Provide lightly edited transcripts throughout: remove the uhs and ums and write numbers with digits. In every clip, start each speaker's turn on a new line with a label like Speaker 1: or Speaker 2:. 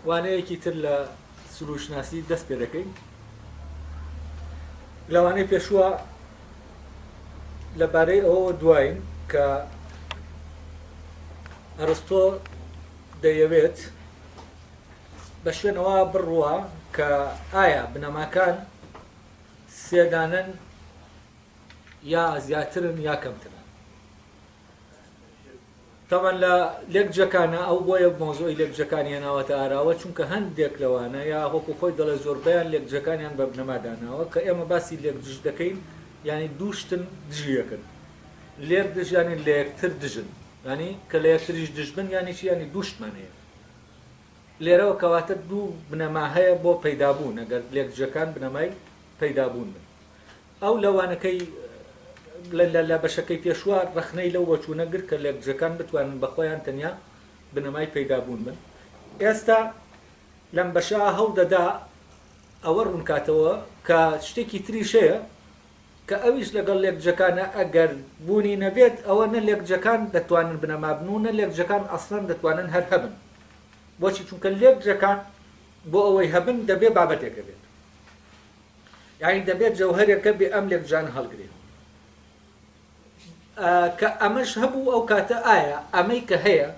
Speaker 1: وانەیەکی تر لە سروشناسی دەست پێ دەکەین. لەوانەی پێشووە لەبارەی ئەوەوە دواین کە ئەرستۆ دەیەوێت بە شوێنەوە بڕوا کە ئایا بنەماکان سێدانەن یا زیاترن یا کەمترن. تەبعەن لە لێکجەکانا ئەو بۆیە مەوزوعی لێکجەکانی هێناوەتە ئاراوە چونکە هەندێک لەوانە یا وەکو خۆی دەڵێ زۆربەیان لێکجەکانیان بە بنەما داناوە کە ئێمە باسی لێکدژ دەکەین یانی دوو شتن دژی یەکن لێکدژ یانی لە یەکتر دژن یانی کە لە یەکتریش دژ بن یانی چی یانی دوو شتمان هەیە لێرەوە کەواتە دوو بنەما هەیە بۆ پەیدابوون ئەگەر لێکدژەکان بنەمای پەیدابوون بن ئەو لە وانەکەی لە بەشەکەی پێشووە ڕەخنەی لەو بۆچوونە گرت کە لێکدژەکان بتوانن بە خۆیان تەنیا بنەمای پەیدابوون بن. ئێستا لەم بەشە هەوڵ دەدا ئەوە ڕوونکاتەوە کە شتێکی تریش هەیە کە ئەویش لەگەڵ لێکدژەکانە ئەگەر بوونی نەبێت ئەوە نە لێکدژەکان دەتوانن بنەما بن و نە لێکدژەکان ئەسڵەن دەتوانن هەر هەبن. بۆچی؟ چونکە لێکدژەکان بۆ ئەوەی هەبن دەبێ بابەتێک هەبێت. یانی دەبێت جەوهەرێک هەبێ ئەم لێکجان هەڵگرێ کە ئەمەش هەبوو ئەو کاتە ئایا ئەمەی کە هەیە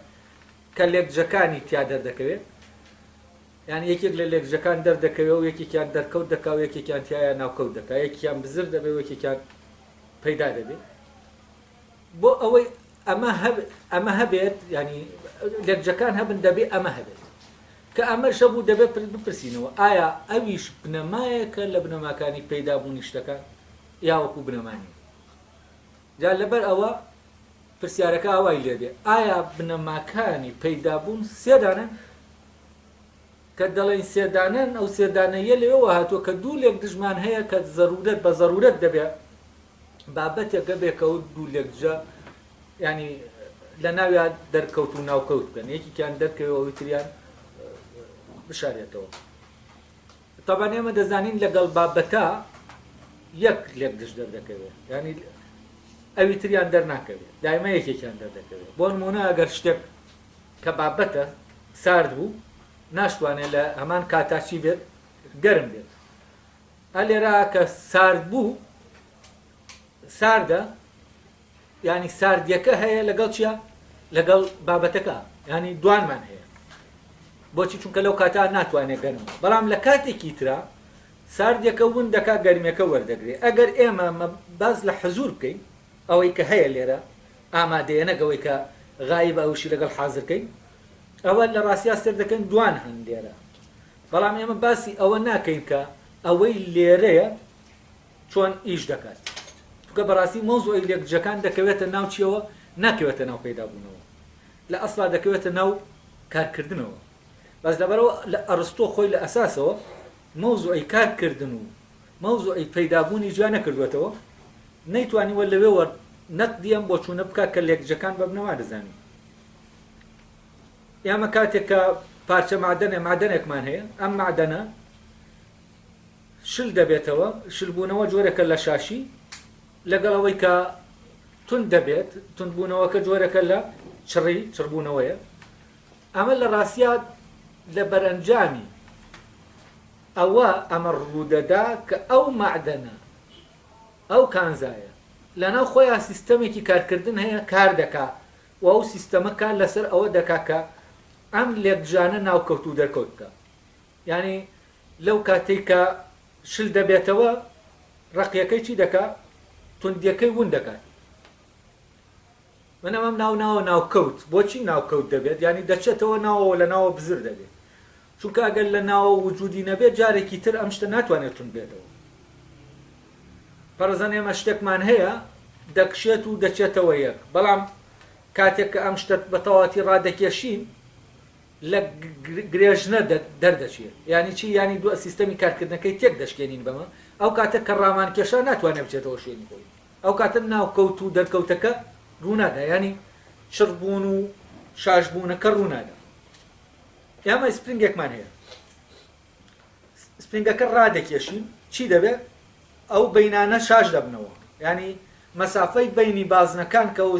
Speaker 1: کە لێکجەکانی تیا دەردەکەوێت یان یەکێک لە لێکجەکان دەردەکەوێت و یەکێکیان دەرکەوت دەکا و یەکێکیان تایە ناوکەوت دەکا یەکیان بزر دەبێت و یەکێکیان پەیدا دەبێت بۆ ئەوەی ئەمە ئەمە هەبێت ینی لێکجەکان هەبن دەبێ ئەمە هەبێت کە ئەمەش هەبوو دەبێت بپرسینەوە ئایا ئەویش بنەمایەکە لە بنەماکانی پەیدابوونی شتەکان یا وەکو بنەما نییە؟ جا لەبەر ئەوە پرسیارەکە ئاوای لێدێ ئایا بنەماکانی پەیدابوون سێ دانەن؟ کە دەڵێین سێ دانەن ئەو سێ دانەیە لەوێوە هاتووە کە دوو لێکدژمان هەیە کە زەرورەت بە زەرورەت دەبێ بابەتێکە بێ کە ئەو دوو لێکدژە ینی لە ناویا دەرکەوت و ناوکەوت بکەن یەکێکیان دەرکەوێ ئەوی تریان بشارێتەوە تەبان ئێمە دەزانین لەگەڵ بابەتە یەک لێکدژ دەردەکەوێت ینی ئەوی تریان دەرناکەوێت دایمە یەکێکیان دەردەکەوێت بۆ نمونە ئەگەر شتێک کە بابەتە سارد بوو ناشتوانێت لە هەمان کاتا چی بێت گەرم بێت ئە لێرە کە سارد بوو ساردە یانی ساردیەکە هەیە لەگەڵ چیا لەگەڵ بابەتەکە ینی دوانمان هەیە بۆچی چونکە لەو کاتا ناتوانێت گەرم بەڵام لە کاتێکی ترا ساردیەکە ون دەکا گەرمیەکە وەردەگرێ ئەگەر ئێمە باز لە حزور بکەین ئەوەی کە هەیە لێرە ئامادەیە نەک ئەوەی کە غایب ئەوشی لەگەڵ حازرکەین ئەوە لە ڕاستیا سەر دەکەن دوان هەن لێرە بەڵام ئێمە باسی ئەوە ناکەین کە ئەوەی لێرەیە چۆن ئیش دەکات چونکە بەڕاستی مەوزوعی لێکدژەکان دەکەوێتە ناو چیەوە ناکەوێتە ناو پەیدابوونەوە لە ئەسڵا دەکەوێتە ناو کارکردنەوە بەس لەبەرەوە لە ئەرستۆ خۆی لە ئەساسەوە مەوزوعی کارکردن و مەوزوعی پەیدابوونی جیا نەکردوێتەوە نەیتوانیوە لەوێوە نەقدی ئەم بۆچوونە بکات کە لێکدژەکان بە بنەما دەزانین ئێمە کاتێک کە پارچە مادەنێ مادەنێکمان هەیە ئەم مادەنە شل دەبێتەوە، شلبوونەوە جۆرێکە لە شاشی، لەگەڵ ئەوەی کە توند دەبێت، توندبوونەوەکە جۆرێکە لە چڕی، چڕبوونەوەیە. ئەمە لە ڕاستیا لە بەرەنجامی ئەوە ئەمە ڕوودەدا کە ئەو مەعدەنە، ئەو کانزایە لەناو خۆیا سیستەمێکی کارکردن هەیە کار دەکا و ئەو سیستەمە کار لەسەر ئەوە دەکا کە ئەم لێکدژانە ناوکەوت و دەرکەوت بکا. یانی لەو کاتەی کە شل دەبێتەوە ڕەقیەکەی چی دەکا توندیەکەی ون دەکات من ئەمەم ناو ناوە ناوکەوت بۆچی ناوکەوت دەبێت یعنی دەچێتەوە ناوەوە لە ناوە بزر دەبێت چونکە ئەگەر لە ناوە وجودی نەبێت جارێکی تر ئەم شتە ناتوانێت تون بێتەوە پەرزەن ئێمە شتێکمان هەیە دەکشێت و دەچێتەوە یەک بەڵام کاتێک کە ئەم شتە بە تەواتی ڕادەکێشین لە گرێژنە دەردەچێ یانی چی یانی دو سیستەمی کارکردنەکەی تێک دەشکێنین بەمە ئەو کاتە کە ڕامان کێشا ناتوانێ بچێتەوە شوێنی خۆی ئەو کاتە ناوکەوت و دەرکەوتەکە ڕوونادا یانی چڕبوون و شاشبوونەکە ڕوونادا ئێمە سپرینگێکمان هەیە سپرینگەکە ڕادەکێشین چی دەبێت ئەو بینانە شاش دەبنەوە ینی مەسافەی بینی بازنەکان کە ئەو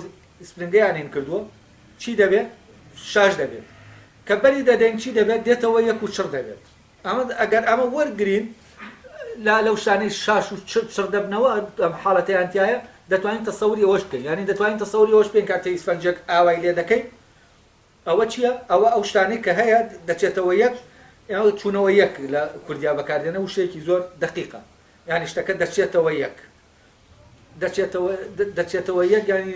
Speaker 1: سپرینگەیان هین کردووە چی دەبێت شاش دەبێت. کە بەری دەدەین چی دەبێت؟ دێتەوە یەک و چڕ دەبێت. ئەمە ئەگەر ئەمە وەرگرین لا لەو شتانەی شاش و چڕ چڕ دەبنەوە ئەم حاڵەتەیان تیایە دەتوانین تەسەوری ئەوەش بکەین یانی دەتوانین تەسەوری ئەوەش بکەین کاتێ ئیسفەنجێک ئاوای لێ دەکەین ئەوە چییە؟ ئەوە ئەو شتانەی کە هەیە دەچێتەوە یەک، ئێمە چوونەوە یەک لە کوردیا بەکاردێنە وشەیەکی زۆر دەقیقە یانی شتەکە دەچێتەوە یەک دەچێتەوە دەچێتەوە یەک یانی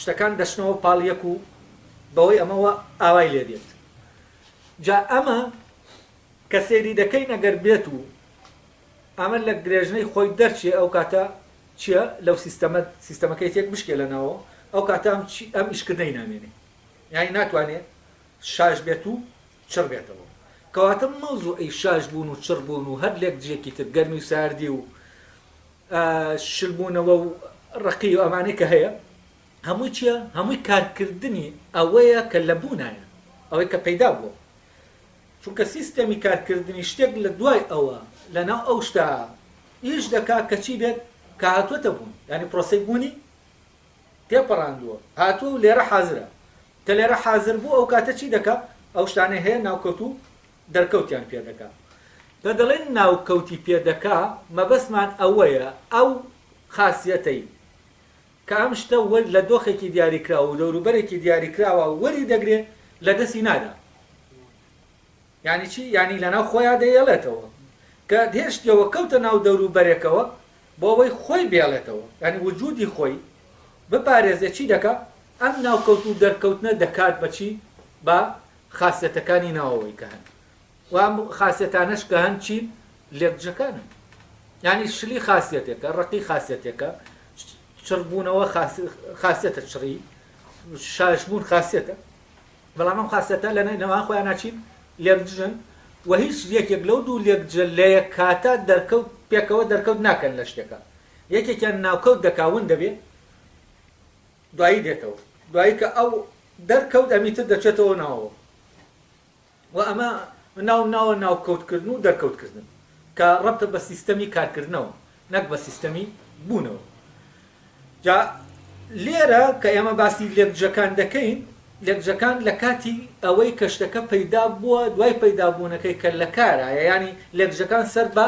Speaker 1: شتەکان دەچنەوە پاڵ یەک و بەوەی ئەمەوە ئاوای لێ دێت جا ئەمە کە سەیری دەکەین ئەگەر بێت و ئەمە لە گرێژنەی خۆی دەرچێ ئەو کاتە چییە لەو سیستەمە سیستەمەکەی تێک بشکێ لە ناوەوە ئەو کاتە ئەم چی ئەم ئیشکردنەی نامێنێ یانی ناتوانێ شاش بێت و چڕ بێتەوە کەواتە مەوزوعی شاش بوون و چڕ بوون و هەر لێکدژێکی تر گەرمی و ساردی و شلبوونەوە و ڕەقی و ئەمانەی کە هەیە هەمووی چییە هەمووی کارکردنی ئەوەیە کە لە بوونایە ئەوەی کە پەیدا بووە چونکە سیستەمی کارکردنی شتێک لە دوای ئەوە لەناو ئەو شتە ئیش دەکا کە چی بێت کە هاتووەتە بوون یانی پرۆسەی بوونی تێپەڕاندووە هاتووە و لێرە حازرە کە لێرە حازر بوو ئەو کاتە چی دەکا ئەو شتانەی هەیە ناوکەوت و دەرکەوتیان پێ دەکا کە دەڵێن ناوکەوتی پێ دەکا مەبەستمان ئەوەیە ئەو خاسیەتەی کە ئەم شتە وەر لە دۆخێکی دیاریکراو و دەوروبەرێکی دیاریکراوە وەری دەگرێ لە دەستی نادا. یانی چی؟ یانی لەناو خۆیا دەیێڵێتەوە. کە هێشتیەوە کەوتە ناو دەوروبەرێکەوە بۆ ئەوەی خۆی بێڵێتەوە یانی وجودی خۆی بپارێزێ چی دەکا؟ ئەم ناوکەوت و دەرکەوتنە دەکات بە چی؟ بە خاسیەتەکانی ناوەوەی کە هەن. و ئەم خاسیەتانەش کە هەن چین؟ لێکدژەکانن. یانی شلی خاسیەتێکە، ڕەقی خاسیەتێکە، چڕبوونەوە خاسیەتە چڕی، شاشبوون خاسیەتە. بەڵام ئەم خاسیەتە لە نێوان خۆیانا چین؟ لێکدژن و هیچ یەکێک لەو دوو لێکدژە لە یەک کاتا دەرکەوت پێکەوە دەرکەوت ناکەن لە شتێکا. یەکێکیان ناوکەوت دەکا ون دەبێ دوایی دێتەوە. دوایی کە ئەو دەرکەوت ئەمی تر دەچێتەوە ناوەوە. و ئەمە ناوم ناوە ناوکەوتکردن و دەرکەوتکردن کە ڕەبتە بە سیستەمی کارکردنەوە نەک بە سیستەمی بوونەوە. جا لێرە کە ئێمە باسی لێکدژەکان دەکەین، لێکدژەکان لە کاتی ئەوەی کە شتەکە پەیدا بووە دوای پەیدابوونەکەی کە لە کارایە یانی لێکدژەکان سەر بە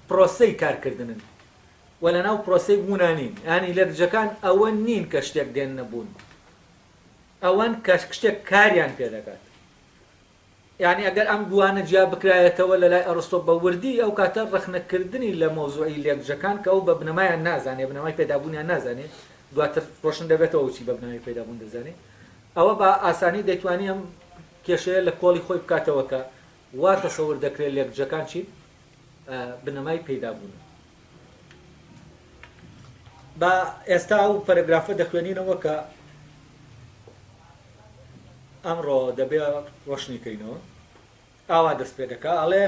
Speaker 1: پرۆسەی کارکردنن و لەناو پرۆسەی بوونا نین یانی لێکدژەکان ئەوە نین کە شتێک دێننە بوون ئەوەن کە شتێک کاریان پێ دەکات. یانی ئەگەر ئەم دووانە جیا بکرایەتەوە لە لای ئەڕستۆ بە وردی ئەو کاتە ڕەخنە کردنی لە مەوزوعی لێکدژەکان کە ئەو بە بنەمایان نازانێ بنەمای پەیدابوونیان نازانێ دواتر ڕۆشن دەبێتەوە ئەو چی بە بنەمای پەیدابوون دەزانێ ئەوە بە ئاسانی دەیتوانی ئەم کێشەیە لە کۆڵی خۆی بکاتەوە کە وا تەسەور دەکرێت لێکدژەکان چین بنەمای پەیدابوونن. با ئێستا ئەو پەرەگرافە دەخوێنینەوە کە ئەمڕۆ دەبێ ڕۆشنی کەینەوە. ئاوا دەست پێ دەکا ئەڵێ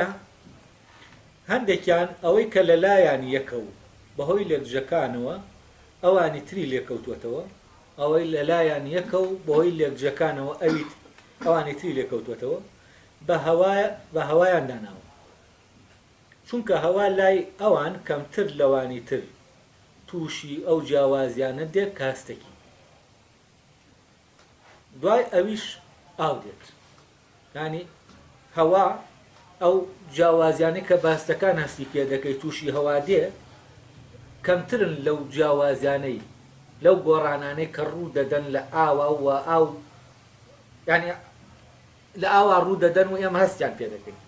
Speaker 1: هەندێکیان ئەوەی کە لەلایان یەکە و بەهۆی لێکدژەکانەوە ئەوانی تری لێکەوتووەتەوە، ئەوەی لەلایان یەکە و بەهۆی لێکدژەکانەوە ئەوی ئەوانی تری لێکەوتووەتەوە بە هەوا بە هەوایان داناوە. چونکە هەوا لای ئەوان کەمتر لەوانی تر تووشی ئەو جیاوازیانە دێت کە هەستەکی. دوای ئەویش ئاو دێت. یانی هەوا ئەو جیاوازیانەی کە بە هەستەکان هەستی پێ دەکەی تووشی هەوا دێ کەمترن لەو جیاوازیانەی لەو گۆڕانانەی کە ڕوو دەدەن لە ئاوا و ئاو یانی لە ئاوا ڕوو دەدەن و ئێمە هەستیان پێ دەکەین.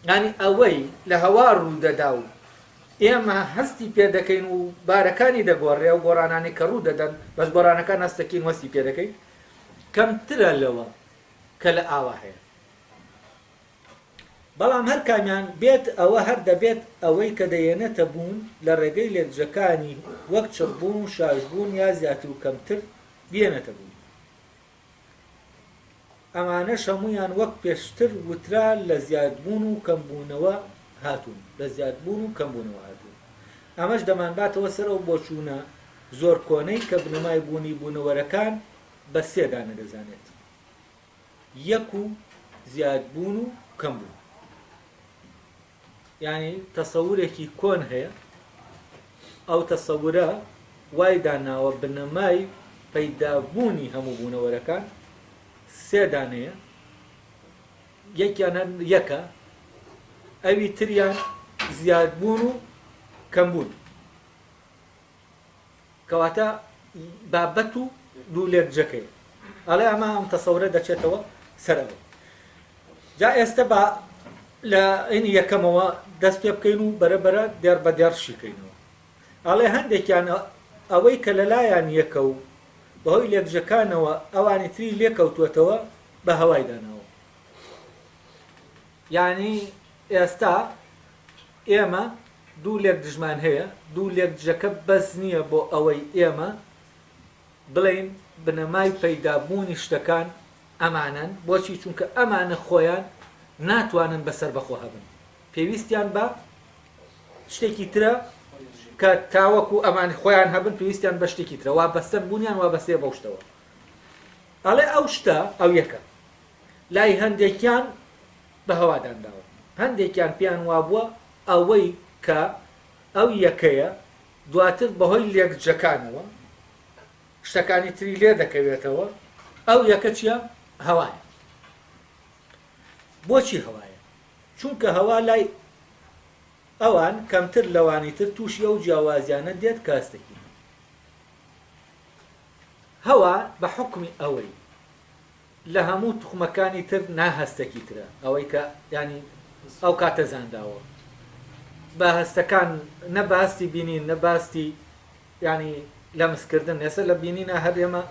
Speaker 1: یانی ئەوەی لە هەوا ڕوو دەدا و ئێمە هەستی پێ دەکەین و بارەکانی دەگۆڕێ، ئەو گۆڕانانەی کە ڕوو دەدەن، بەس گۆڕانەکان هەست دەکەین و هەستی پێ دەکەین، کەمترە لەوە کە لە ئاوا هەیە. بەڵام هەر کامیان بێت ئەوە هەر دەبێت ئەوەی کە دەیەنێتە بوون لە ڕێگەی لێکدژەکانی وەک چڕبوون و شاشبوون یا زیاتر و کەمتر بیەنێتە بوون. ئەمانەش هەموویان وەک پێشتر وترا لە زیادبوون و کەمبوونەوە هاتوون، لە زیادبوون و کەمبوونەوە هاتوون. ئەمەش دەمانباتەوە سەر ئەو بۆچوونە زۆر کۆنەی کە بنەمای بوونی بوونەوەرەکان بە سێ دانە دەزانێت، یەک و زیادبوون و کەمبوون. یانی تەسەورێکی کۆن هەیە، ئەو تەسەورە وای داناوە بنەمای پەیدابوونی هەموو بوونەوەرەکان سێ دانەیە. یەکیان هەر یەکە، ئەوی تریان زیادبوون و کەمبوون. کەواتە بابەت و دوو لێکجەکەیە. ئەڵێ ئەمە ئەم تەسەورە دەچێتەوە سەر ئەوە. جا ئێستە با لە ئینی یەکەمەوە دەست پێ بکەین و بەرە بەرە دێڕ بە دێڕ شیکەینەوە. ئەڵێ هەندێکیان ئەوەی کە لەلایان یەکە و بەهۆی لێکجەکانەوە ئەوانی تری لێکەوتووەتەوە بە هەوای داناوە. یانی ئێستا ئێمە دوو لێکدژمان هەیە، دوو لێکدژەکە بەس نییە بۆ ئەوەی ئێمە بڵێین بنەمای پەیدابوونی شتەکان ئەمانەن، بۆچی؟ چونکە ئەمانە خۆیان ناتوانن بە سەربەخۆ هەبن، پێویستیان بە شتێکی ترە کە تاوەکو ئەمان خۆیان هەبن پێویستیان بە شتێکی ترە، وابەستەن بوونیان وابەستەیە بەو شتەوە. ئەڵێ ئەو شتە ئەو یەکە لای هەندێکیان بە هەوا دانراوە، هەندێکیان پێیان وابووە ئەوەی کە ئەو یەکەیە دواتر بەهۆی لێکجەکانەوە شتەکانی تری لێ دەکەوێتەوە، ئەو یەکە چییە؟ هەوایە. بۆچی هەوایە؟ چونکە هەوا لای ئەوان کەمتر لەوانی تر تووشی ئەو جیاوازیانە دێت کە هەستەکین. هەوا بە حوکمی ئەوەی لە هەموو توخمەکانی تر ناهەستەکی ترە ئەوەی کە یانی ئەو کاتە زانراوە بە هەستەکان نە بە هەستی بینین نە بە هەستی یانی لەمس کردن ئێستا لە بینینا هەر ئێمە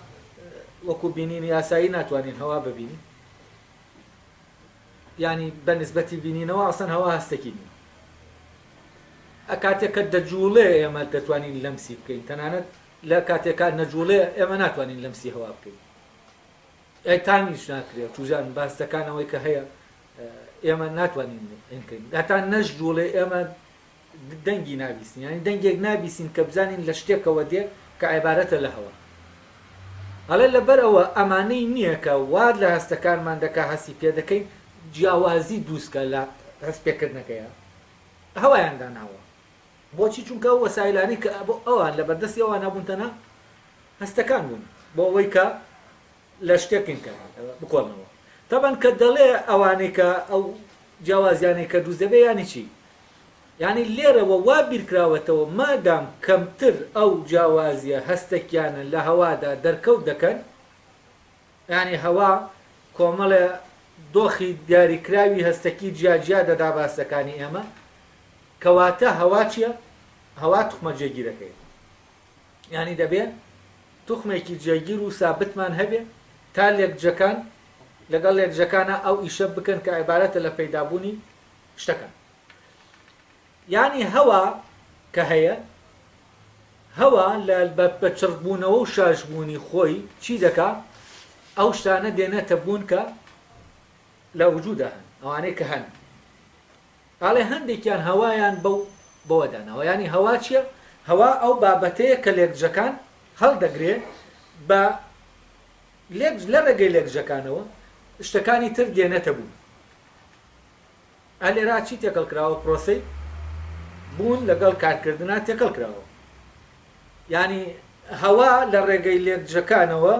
Speaker 1: وەکو بینینی ئاسایی ناتوانین هەوا ببینین یانی بە نسبەتی بینینەوە ئەسڵەن هەوا هەستەکی نییە ئەکاتێک کە دەجوڵێ ئێمە دەتوانین لەمسی بکەین تەنانەت لە کاتێکا نەجوڵێ ئێمە ناتوانین لەمسی هەوا بکەین ئەی تامیش ناکرێت چوزان باستەکان ئەوەی کە هەیە ئێمە ناتوانین بکەین هەتا نەش جوڵێ ئێمە دەنگی نابیستین یانی دەنگێک نابیستین کە بزانین لە شتێکەوە دێ کە عیبارەتە لە هەوا ئەڵێ لەبەر ئەوە ئەمانەی نییە کە وا لە هەستەکانمان دەکا هەستی پێ دەکەین جیاوازی دروستکە لە هەست پێکردنەکەیە هەوایان داناوە بۆچی چونکە ئەو وەسایلانەی کە بۆ ئەوان لە بەردەستی ئەوان هەبوون تەنها هەستەکان بوون بۆ ئەوەی کە لە شتێکن کە بکۆڵنەوە تەبەن کە دەڵێ ئەوانەی کە ئەو جیاوازیانەی کە دروست دەبێ یانی چی یانی لێرەوە وا بیرکراوەتەوە مادام کەمتر ئەو جیاوازیە هەستەکیانە لە هەوادا دەرکەوت دەکەن یانی هەوا کۆمەڵێ دۆخی دیاریکراوی هەستەکی جیاجیا دەدا بە هەستەکانی ئێمە کەواتە هەوا چیە؟ هەوا توخمە جێگیرەکەیە. یانی دەبێ توخمێکی جێگیر و سابتمان هەبێ تا لێکجەکان لەگەڵ لێکجەکانا ئەو ئیشە بکەن کە عیبارەتە لە پەیدابوونی شتەکان. یانی هەوا کە هەیە هەوا لە بە چڕبوونەوە و شاشبوونی خۆی چی دەکا؟ ئەو شتانە دێنێتە بوون کە لە وجودا هەن، ئەوانەی کە هەن. ئەڵێ هەندێکیان هەوایان بەو بەوە داناوە یانی هەوا چیە؟ هەوا ئەو بابەتەیە کە لێکجەکان هەڵدەگرێ بە لێک لە ڕێگەی لێکجەکانەوە شتەکانی تر دێنێتە بوون. ئە لێرا چی تێکەڵ کراوە پرۆسەی بوون لەگەڵ کارکردنا تێکەڵ کراوە یانی هەوا لە ڕێگەی لێکجەکانەوە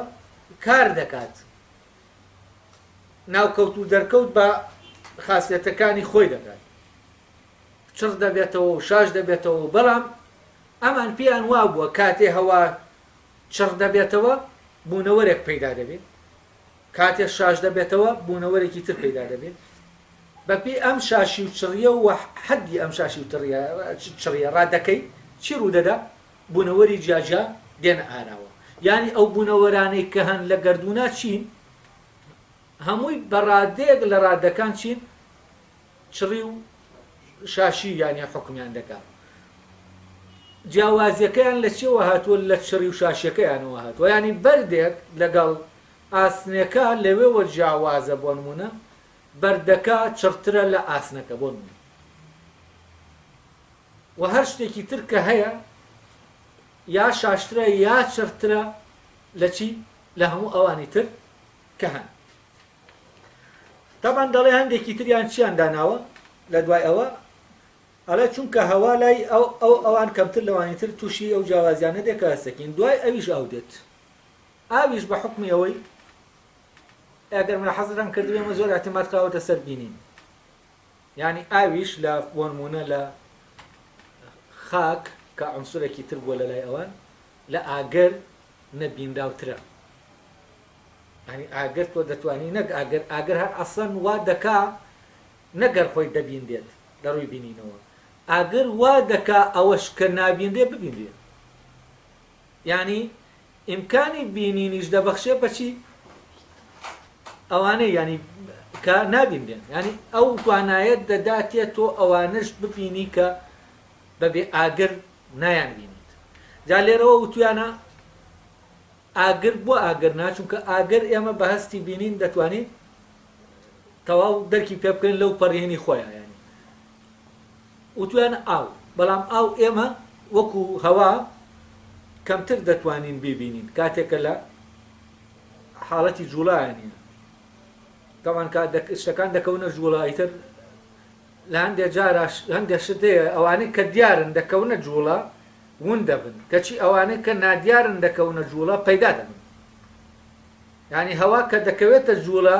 Speaker 1: کار دەکات. ناوکەوت و دەرکەوت بە خاسیەتەکانی خۆی دەکات چڕ دەبێتەوە و شاش دەبێتەوە بەڵام ئەمان پێیان وابووە کاتێ هەوا چڕ دەبێتەوە بوونەوەرێک پەیدا دەبێت کاتێ شاش دەبێتەوە بوونەوەرێکی تر پەیدا دەبێت بەپێی ئەم شاشی و چڕیە و حەدی ئەم شاشی و چڕیە ڕادەکەی چی ڕوودەدا بوونەوەری جیاجیا دێنە ئاراوە. یانی ئەو بوونەوەرانەی کە هەن لە گەردوونا چین؟ هەمووی بە ڕادەیەک لە ڕادەکان چین؟ چڕی و شاشی یانی حوکمیان دەکا. جیاوازیەکەیان لە چیەوە هاتووە؟ لە چڕی و شاشیەکەیانەوە هاتووە. یانی بەردێک لەگەڵ ئاسنێکە لەوێوە جیاوازە بۆ نموونە بەردەکە چڕترە لە ئاسنەکە بۆ نموونە. وە هەر شتێکی تر کە هەیە یا شاشترە یا چڕترە لە چی؟ لە هەموو ئەوانی تر کە هەن. تەبعەن دەڵێ هەندێکی تریان چیان داناوە لە دوای ئەوە ئەڵێ چونکە هەوا لای ئەو ئەو ئەوان کەمتر لەوانی تر تووشی ئەو جیاوازیانە دێ کە هەستەکین دوای ئەویش ئاو دێت ئاویش بە حوکمی ئەوەی. ئەگەر ملاحەزەتان کردبێ ئێمە زۆر ئیعتیماد خراوەتە سەر بینین. یانی ئاویش لە بۆنمونە لە خاک کە عنسرێکی تر بووە لەلای ئەوان لە ئاگر نەبینراوترە. یانی ئاگر تۆ دەتوانی نەک ئاگر ئاگر هەر ئەسڵەن وا دەکا نەک هەر خۆی دەبینرێت لە ڕووی بینینەوە ئاگر وا دەکا ئەوەش کە نابینرێ ببینرێ یانی ئیمکانی بینینیش دەبەخشێ بەچی ئەوانەی ینی کە نابینرێن ینی ئەو توانایەت دەداتێ تۆ ئەوانش ببینی کە بەبێ ئاگر نایان بینیت جا لێرەوە وتویانە ئاگر بۆ ئاگر نا چونکە ئاگر ئێمە بە هەستی بینین دەتوانین تەواو دەرکی پێ بکەین لەو پەڕیهنی خۆیان ینی وتویانە ئاو بەڵام ئاو ئێمە وەکو هەوا کەمتر دەتوانین بیبینین کاتێکە لە حاڵەتی جوڵایانە تاوان کە شتەکان دەکەونە جوڵە ئیتر لە هەندێک جارا هەندێک شت هەیە ئەوانەی کە دیارن دەکەونە جوڵە ون دەبن کەچی ئەوانەی کە نادیارن دەکەونە جوڵە پەیدا دەبن یعنی هەوا کە دەکەوێتە جوڵە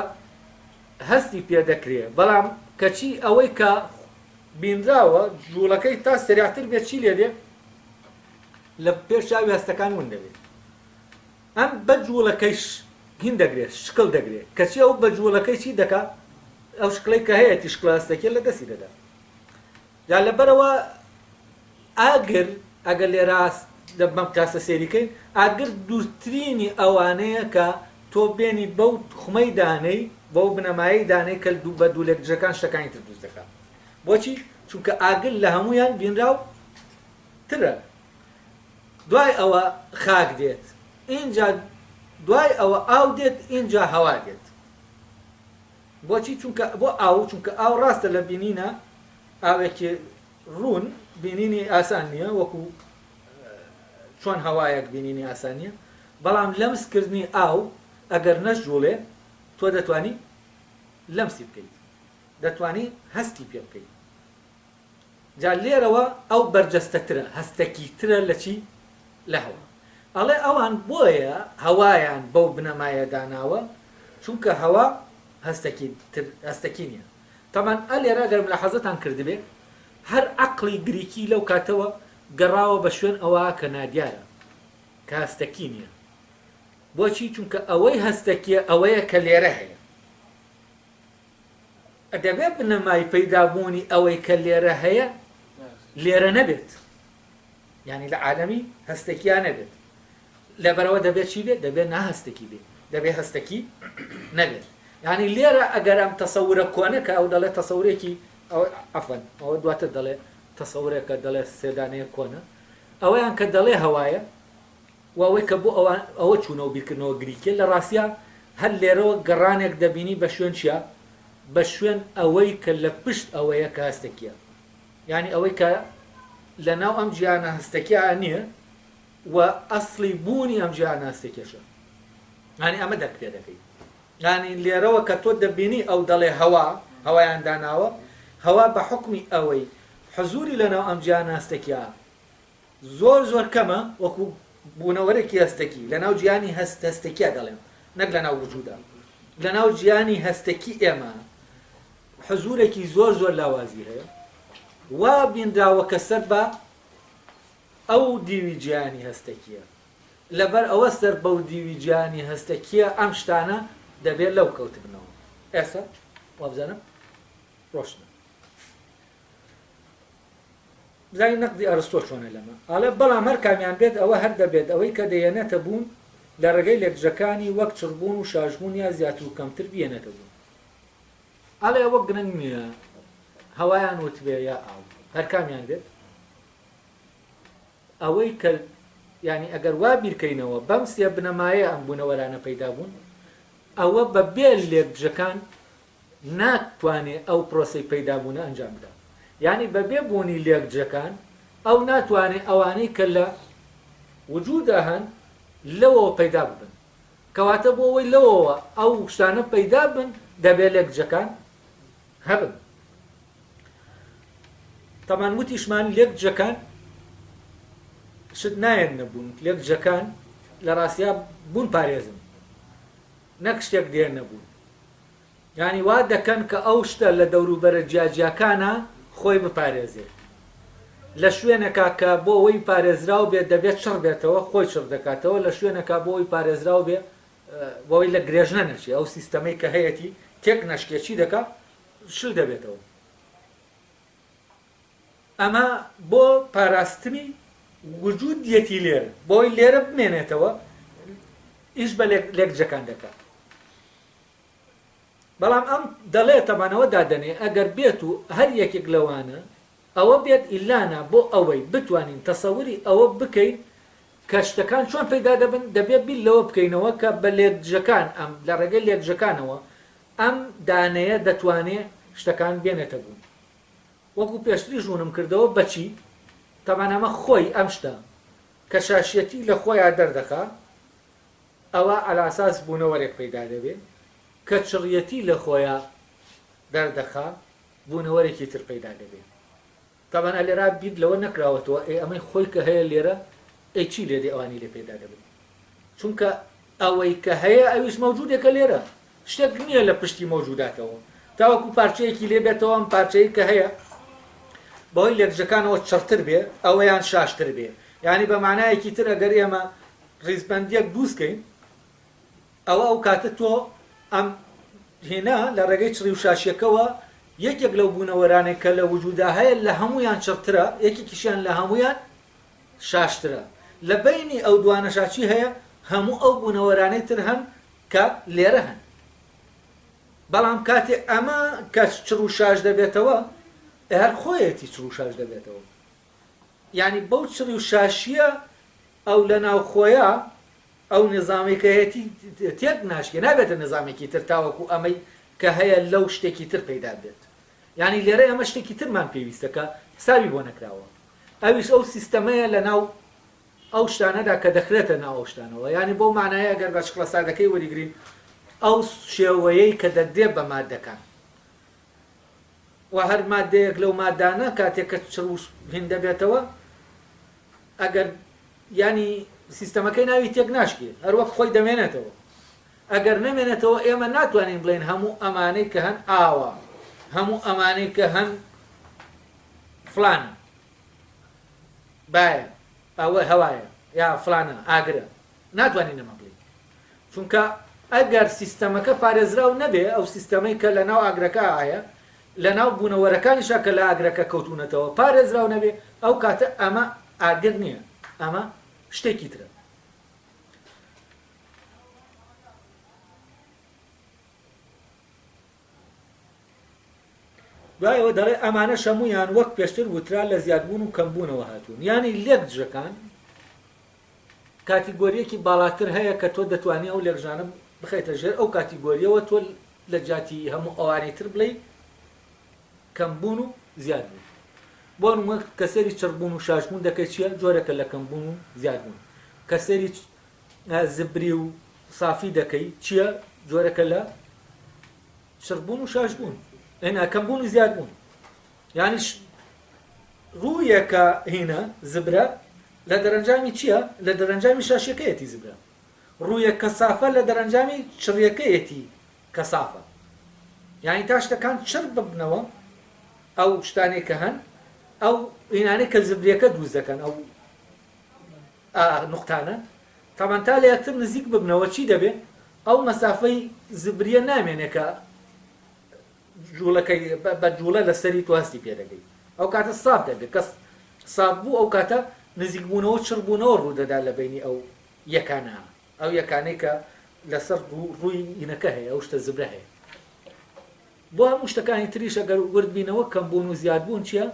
Speaker 1: هەستی پێ دەکرێ بەڵام کەچی ئەوەی کە بینراوە جوڵەکەی تا سریعتر بێت چی لێ دێ لە پێش چاوی هەستەکان ون دەبێت ئەم بە جوڵەکەیش هین دەگرێت شکڵ دەگرێت کەچی ئەو بە جوڵەکەی چی دەکا ئەو شکڵەی کە هەیەتی شکڵە هەستەکیە لە دەستی دەدا جا لەبەرەوە ئاگر ئەگەر لێرە بەم کاسە سێریکەین ئاگر دوورترینی ئەوانەیە کە تۆ بێنی بەو توخمەی دانەی بەو بنەمایەی دانەی کە دوو بە دوو لێکدژەکان شتەکانی تر دروست دەکات بۆچی چونکە ئاگر لە هەمویان بینراو ترە دوای ئەوە خاک دێت ئینجا دوای ئەوە ئاو دێت ئینجا هەوا دێت بۆچی چونکە بۆ ئاو چونکە ئاو ڕاستە لە بینینە ئاوێکی ڕوون بینینی ئاسان نییە وەکو چۆن هەوایەک بینینی ئاسان نییە بەڵام لەمس کردنی ئاو ئەگەر نەشجوڵێ تۆ دەتوانی لەمسی بکەیت دەتوانی هەستی پێ بکەیت جا لێرەوە ئەو بەرجەستەترە، هەستەکیترە لە چی؟ لە هەوا. ئەڵێ ئەوان بۆیە هەوایان بەو بنەمایە داناوە چونکە هەوا هەستەکی تر هەستەکی نیە. تەبعەن ئە لێرە ئەگەر ملاحەزەتان کردبێ هەر عەقڵی گریکی لەو کاتەوە گەڕاوە بە شوێن ئەوە کە نادیارە، کە هەستەکی نیە. بۆچی؟ چونکە ئەوەی هەستەکیە ئەوەیە کە لێرە هەیە. دەبێت بنەمای پەیدابوونی ئەوەی کە لێرە هەیە لێرە نەبێت یعنی لە عالەمی هەستەکیا نەبێت لەبەرەوە دەبێت چی بێت دەبێت ناهەستەکی بێت دەبێت هەستەکی نەبێت یعنی لێرە ئەگەر ئەم تەسەورە کۆنە کە ئەو دەڵێت تەسەورێکی ئەو عەفوەن ئەوە دواتر دەڵێ تەسەورێکە دەڵێ سێدانەیە کۆنە ئەوەیان کە دەڵێ هەوایە و ئەوەی کە بۆ ئەوان ئەوە چوونەوە بیرکردنەوە گریکیە لە ڕاستیا هەر لێرەوە گەڕانێک دەبینی بە شوێن چیا؟ بە شوێن ئەوەی کە لە پشت ئەوەیە کە هەستەکیە یانی ئەوەی کە لە ناو ئەم جیهانە هەستەکیا نییە و ئەسڵی بوونی ئەم جیهانە هەستەکێشە یانی ئەمە دەرک پێ دەکەی یانی لێرەوە کە تۆ دەبینی ئەو دەڵێ هەوا هەوایان داناوە هەوا بە حوکمی ئەوەی حزوری لە ناو ئەم جیهانە هەستەکیا زۆر زۆر کەمە وەکو بوونەوەرێکی هەستەکی لەناو جیهانی هەست هەستەکیا دەڵێم نەک لەناو وجودا لەناو جیهانی هەستەکی ئێمە حزورێکی زۆر زۆر لاوازی هەیە وا بینراوە کە سەر بە ئەو دیوی جیهانی هەستەکیە لەبەر ئەوە سەر بەو دیوی جیهانی هەستەکیە ئەم شتانە دەبێت لەو کەوتبنەوە ئێستا وابزانم ڕۆشنە بزانین نەقدی ئەرستۆ چۆنە لەمە؟ ئەڵێ بەڵام هەر کامیان بێت ئەوە هەر دەبێت ئەوەی کە دەیەنێتە بوون لە ڕێگەی لێکدژەکانی وەک چڕبوون و شاشبوون یا زیاتر و کەمتر بیەنێتە بوون. ئەڵێ ئەوە گرنگ نییە هەوایان وتبێ یا ئاو هەر کامیان بێت ئەوەی کە یانی ئەگەر وا بیرکەینەوە بەم سێ بنەمایە ئەم بوونەوەرانە پەیدا بوون ئەوە بە بێ لێکدژەکان ناتوانێ ئەو پرۆسەی پەیدابوونە ئەنجام بدا. یانی بە بێ بوونی لێکدژەکان ئەو ناتوانێ ئەوانەی کە لە وجودا هەن لەوەوە پەیدا ببن. کەواتە بۆ ئەوەی لەوەوە ئەو شتانە پەیدا بن دەبێ لێکدژەکان هەبن. تەبعەن وتیشمان لێکدژەکان شت نایەننە بوون، لێکدژەکان لە ڕاستیا بوون پارێزن. نەک شتێک دێنە بوون. یانی وا دەکەن کە ئەو شتە لە دەوروبەرە جیاجیاکانا خۆی بپارێزێ. لە شوێنێکا کە بۆ وەی پارێزراو بێ دەبێ چڕ بێتەوە، خۆی چڕ دەکاتەوە، لە شوێنێکا بۆ وەی پارێزراو بێ بۆ وەی لە گرێژنە نەچێ، ئەو سیستەمەی کە هەیەتی تێک نەشکێ چی دەکا؟ شل دەبێتەوە. ئەمە بۆ پاراستنی وجودیەتی لێرە، بۆ وەی لێرە بمێنێتەوە ئیش بە لێکجەکان دەکا. بەڵام ئەم دەڵێ تەبعەن ئەوە دادەنێ ئەگەر بێت و هەر یەکێک لەوانە ئەوە بێت ئیلانا بۆ ئەوەی بتوانین تەسەوری ئەوە بکەین کە شتەکان چۆن پەیدا دەبن دەبێ بیر لەوە بکەینەوە کە بە لێکدژەکان ئەم لە ڕێگەی لێکدژەکانەوە ئەم دانەیە دەتوانێ شتەکان بێنێتە بوون وەکو پێشتریش ڕوونم کردەوە بەچی تەبعەن ئەمە خۆی ئەم شتە کە شاشیەتی لە خۆیا دەردەخا ئەوا عەلاساس بوونەوەرێک پەیدا دەبێ کە چڕیەتی لە خۆیا دەردەخا، بوونەوەرێکی تر پەیدا دەبێ. تەبعەن ئەلێرا بیر لەوە نەکراوەتەوە ئەی ئەمەی خۆی کە هەیە لێرە ئەی چی لێ دێ ئەوانی لێ پەیدا دەبن؟ چونکە ئەوەی کە هەیە ئەویش مەوجودێکە لێرە، شتێک نییە لە پشتی مەوجوداتەوە تاوەکو پارچەیەکی لێ بێتەوە ئەم پارچەی کە هەیە بەهۆی لێکژەکانەوە چڕتر بێ ئەوەیان شاشتر بێ یانی بە مانایەکی تر ئەگەر ئێمە ڕیزبەندیەک دروست کەین ئەوە ئەو کاتە تۆ ئەم هێنا لە ڕێگەی چڕی و شاشیەکەوە یەکێک لەو بوونەوەرانێک کە لە وجودا هەیە لە هەمویان چڕترە یەکێکیشیان لە هەمویان شاشترە لە بینی ئەو دوانەشا چی هەیە هەموو ئەو بوونەوەرانەی تر هەن کە لێرە هەن بەڵام کاتێ ئەمە کە چڕ و شاش دەبێتەوە هەر خۆیەتی چڕ و شاش دەبێتەوە یانی بەو چڕی و شاشیە ئەو لە ناوخۆیا ئەو نیزامەی کە هەیەتی تێک ناشکێ نابێتە نیزامێکی تر تاوەکو ئەمەی کە هەیە لەو شتێکی تر پەیدا بێت یانی لێرە ئێمە شتێکی ترمان پێویستە کە حسابی بۆ نەکراوە ئەویش ئەو سیستەمەیە لە ناو ئەو شتانەدا کە دەخرێتە ناو ئەو شتانەوە یانی بەو مانایە گەر بە شکڵە سادەکەی وەریگرین ئەو شێوەیەی کە دەدرێت بە مادەکان وە هەر مادەیەک لەو مادانە کاتێک کە چڕ و هین دەبێتەوە ئەگەر یانی سیستەمەکەی ناوی تێک ناشکێ هەر وەک خۆی دەمێنێتەوە ئەگەر نەمێنێتەوە ئێمە ناتوانین بڵێن هەموو ئەمانەی کە هەن ئاوە هەموو ئەمانەی کە هەن فلانە بایە ئەوە هەوایە یا فلانە ئاگرە ناتوانین ئەمە بڵێین چونکە ئەگەر سیستەمەکە پارێزراو نەبێ ئەو سیستەمەی کە لە ناو ئاگرەکە هەیە لە ناو بوونەوەرەکانیشا کە لە ئاگرەکە کەوتوونەتەوە پارێزراو نەبێ ئەو کاتە ئەمە ئاگر نییە ئەمە شتێکی ترە. دوای ئەوە دەڵێ ئەمانەش هەموویان وەک پێشتر وترا لە زیادبوون و کەمبوونەوە هاتوون یانی لێکدژەکان کاتیگۆرییەکی باڵاتر هەیە کە تۆ دەتوانی ئەو لێکژانە بخەیتە ژێر ئەو کاتیگۆرییەوە تۆ لە جیاتی هەموو ئەوانەی تر بڵێی کەمبوون و زیادبوون بۆ نموونە کە سەیری چڕبوون و شاشبوون دەکەی چییە جۆرێکە لە کەمبوون و زیادبوون کە سەیری زبری و سافی دەکەی چییە جۆرەکە لە چڕبوون و شاشبوون ئێنا کەمبوون و زیادبوون یانیش ڕوویەکە هینە زبرە لە دەرەنجامی چییە؟ لە دەرەنجامی شاشیەکەیەتی زبرە. ڕوویەک کە سافە لە دەرەنجامی چڕیەکەیەتی کە سافە. یانی تا شتەکان چڕ ببنەوە ئەو شتانەی کە هەن ئەو هینانەی کە زبریەکە دروست دەکەن ئەو نوقتانە تەبعەن تا لە یەکتر نزیک ببنەوە چی دەبێ ئەو مەسافەی زبریە نامێنێ کە جوڵەکەی بە جوڵە لەسەری تۆ هەستی پێ دەکەی ئەو کاتە ساف دەبێت کەس ساف بوو ئەو کاتە نزیکبوونەوە چڕبوونەوە ڕوودەدا لە بینی ئەو یەکانە ئەو یەکانەی کە لەسەر ڕووی ئینەکە هەیە ئەو شتە زبرە هەیە بۆ هەموو شتەکانی تریش ئەگەر ورد بینەوە کەمبوون و زیادبوون چییە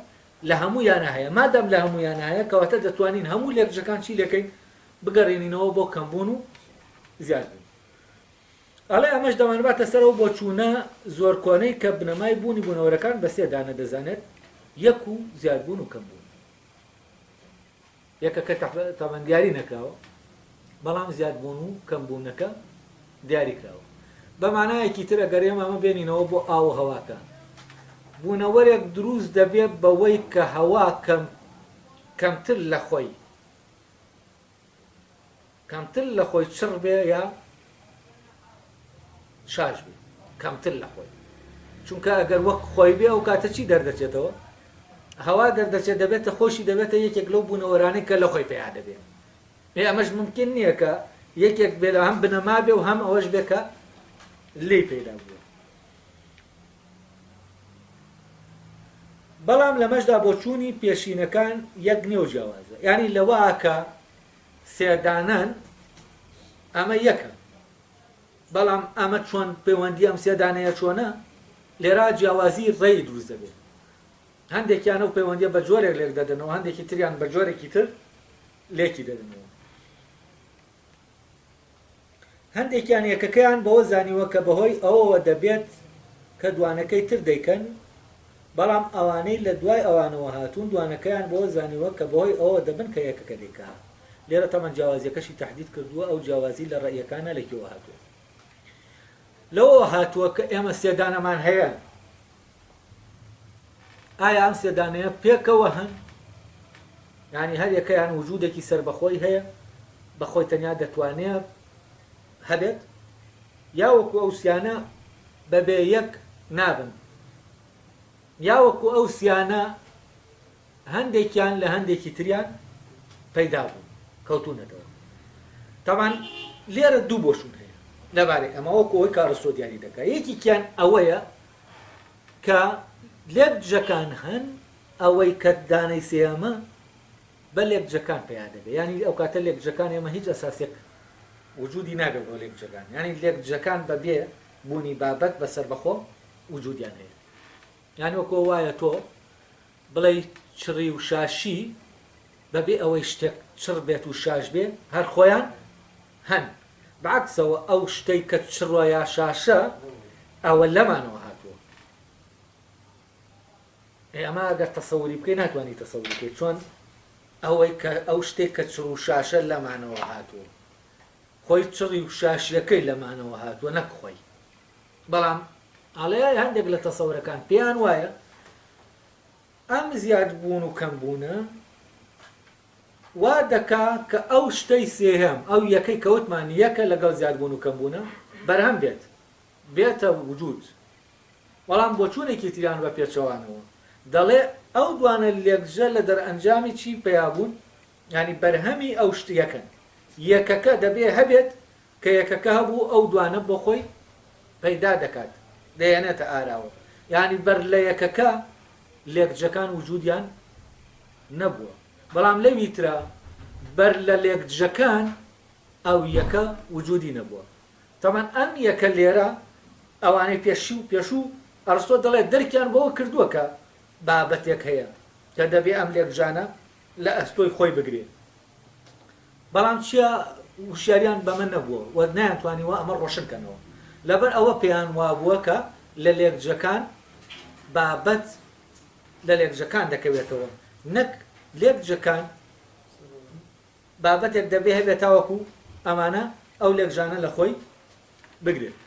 Speaker 1: لە هەموویانە هەیە مادام لە هەموویانە هەیە کەواتە دەتوانین هەموو لێکجەکان چی لەکەین بگەڕێنینەوە بۆ کەمبوون و زیادبوون ئەڵێ ئەمەش دەمانباتە سەر ئەو بۆچوونە زۆر کۆنەی کە بنەمای بوونی بوونەوەرەکان بە سێ دانە دەزانێت، یەک و زیادبوون و کەمبوون. یەکەکە تەبعەن دیاری نەکراوە، بەڵام زیادبوون و کەمبوونەکە دیاری کراوە. بە مانایەکی تر ئەگەر ئێمە ئەمە بێنینەوە بۆ ئاو و هەواکە، بوونەوەرێک دروست دەبێت بەوەی کە هەوا کەم کەمتر لە خۆی کەمتر لە خۆی چڕ بێ یا شاش بێ. کەمتر لە خۆی. چونکە ئەگەر وەک خۆی بێ ئەو کاتە چی دەردەچێتەوە؟ هەوا دەردەچێت دەبێتە خۆشی دەبێتە یەکێک لەو بوونەوەرانەی کە لە خۆی پەیا دەبێ. ئێ ئەمەش ممکن نییە کە یەکێک بێ لە هەم بنەما بێ و هەم ئەوەش بێ کە لێی پەیدا بووە. بەڵام لەمەشدا بۆچوونی پێشینەکان یەک نییە و جیاوازە. یانی لەوە کە سێدانەن ئەمە یەکە. بەڵام ئەمە چۆن پەیوەندی ئەم سێ دانەیە چۆنە؟ لێرە جیاوازی ڕێی دروست دەبێت. هەندێکیان ئەو پەیوەندیە بە جۆرێک لێک دەدەنەوە، هەندێکی تریان بە جۆرێکی تر لێکی دەدەنەوە. هەندێکیان یەکەکەیان بەوە زانیوە کە بەهۆی ئەوەوە دەبێت کە دوانەکەی تر دەیکەن، بەڵام ئەوانەی لە دوای ئەوانەوە هاتوون دوانەکەیان بەوە زانیوە کە بەهۆی ئەوەوە دەبن کە یەکەکە دەیکا. لێرە تەبعەن جیاوازیەکەشی تەحدید کردووە، ئەو جیاوازی لە ڕەئیەکانە لە کوێوە هاتووە؟ لەوەوە هاتووە کە ئێمە سێ دانەمان هەیە، ئایا ئەم سێ دانەیە پێکەوە هەن؟ یعنی هەر یەکەیان وجودێکی سەربەخۆی هەیە بە خۆی تەنیا دەتوانێت هەبێت یا وەکو ئەو سیانە بەبێ یەک نابن یا وەکو ئەو سیانە هەندێکیان لە هەندێکی تریان پەیدا بوون کەوتوونەتەوە. تەبعەن لێرە دوو بۆچوون هەیە لەبارەی ئەمە وەکو ئەوەی کە ئەرستۆ دیاری دەکات یەکێکیان ئەوەیە کە لێکدژەکان هەن ئەوەی کە دانەی سێیەمە بە لێکدژەکان پەیا دەبێت یانی ئەو کاتە لێکدژەکان ئێمە هیچ ئەساسێک وجودی نابێت بۆ لێکدژەکان یانی لێکدژەکان بەبێ بوونی بابەت بە سەربەخۆ وجودیان هەیە یانی وەکو وایە تۆ بڵێی چڕی و شاشی بەبێ ئەوەی شتێک چڕ بێت و شاش بێ هەر خۆیان هەن، بە عەکسەوە ئەو شتەی کە چڕە یا شاشە ئەوە لەمانەوە هاتووە. ئێ ئەمە ئەگەر تەسەوری بکەی ناتوانی تەسەوری بکەی چۆن ئەوەی کە ئەو شتێک کە چڕ و شاشە لەمانەوە هاتووە خۆی چڕی و شاشیەکەی لەمانەوە هاتووە نەک خۆی. بەڵام ئەڵێ هەندێک لە تەسەورەکان پێیان وایە ئەم زیادبوون و کەمبوونە وا دەکا کە ئەو شتەی سێهەم، ئەو یەکەی کە وتمان یەکە لەگەڵ زیادبوون و کەمبوونە، بەرهەم بێت، بێتە وجود. بەڵام بۆچوونێکی تریان بە پێچەوانەوە دەڵێ ئەو دوانە لێکدژە لە دەرئەنجامی چی پەیا بوون، یانی بەرهەمی ئەو شت یەکەن. یەکەکە دەبێ هەبێت کە یەکەکە هەبوو ئەو دوانە بۆ خۆی پەیدا دەکات، دەیهێنێتە ئاراوە. یانی بەر لە یەکەکە لێکدژەکان وجودیان نەبووە. بەڵام لەوی ترا بەر لە لێکدژەکان ئەو یەکە وجودی نەبووە. تەبعەن ئەم یەکە لێرە ئەوانەی پێشوو پێشوو ئەڕستۆ دەڵێت دەرکیان بەوە کردووە کە بابەتێک هەیە کە دەبێ ئەم لێکدژانە لە ئەستۆی خۆی بگرێ. بەڵام چیا وشیاریان بەمە نەبووە و نەیانتوانیوە ئەمە ڕۆشن کەنەوە. لەبەر ئەوە پێیان وابووە کە لە لێکجەکان بابەت لە لێکجەکان دەکەوێتەوە نەک لێکجەکان بابەتێک دەبێ هەبێت تاوەکو ئەمانە ئەو لێکجانە لە خۆی بگرێت.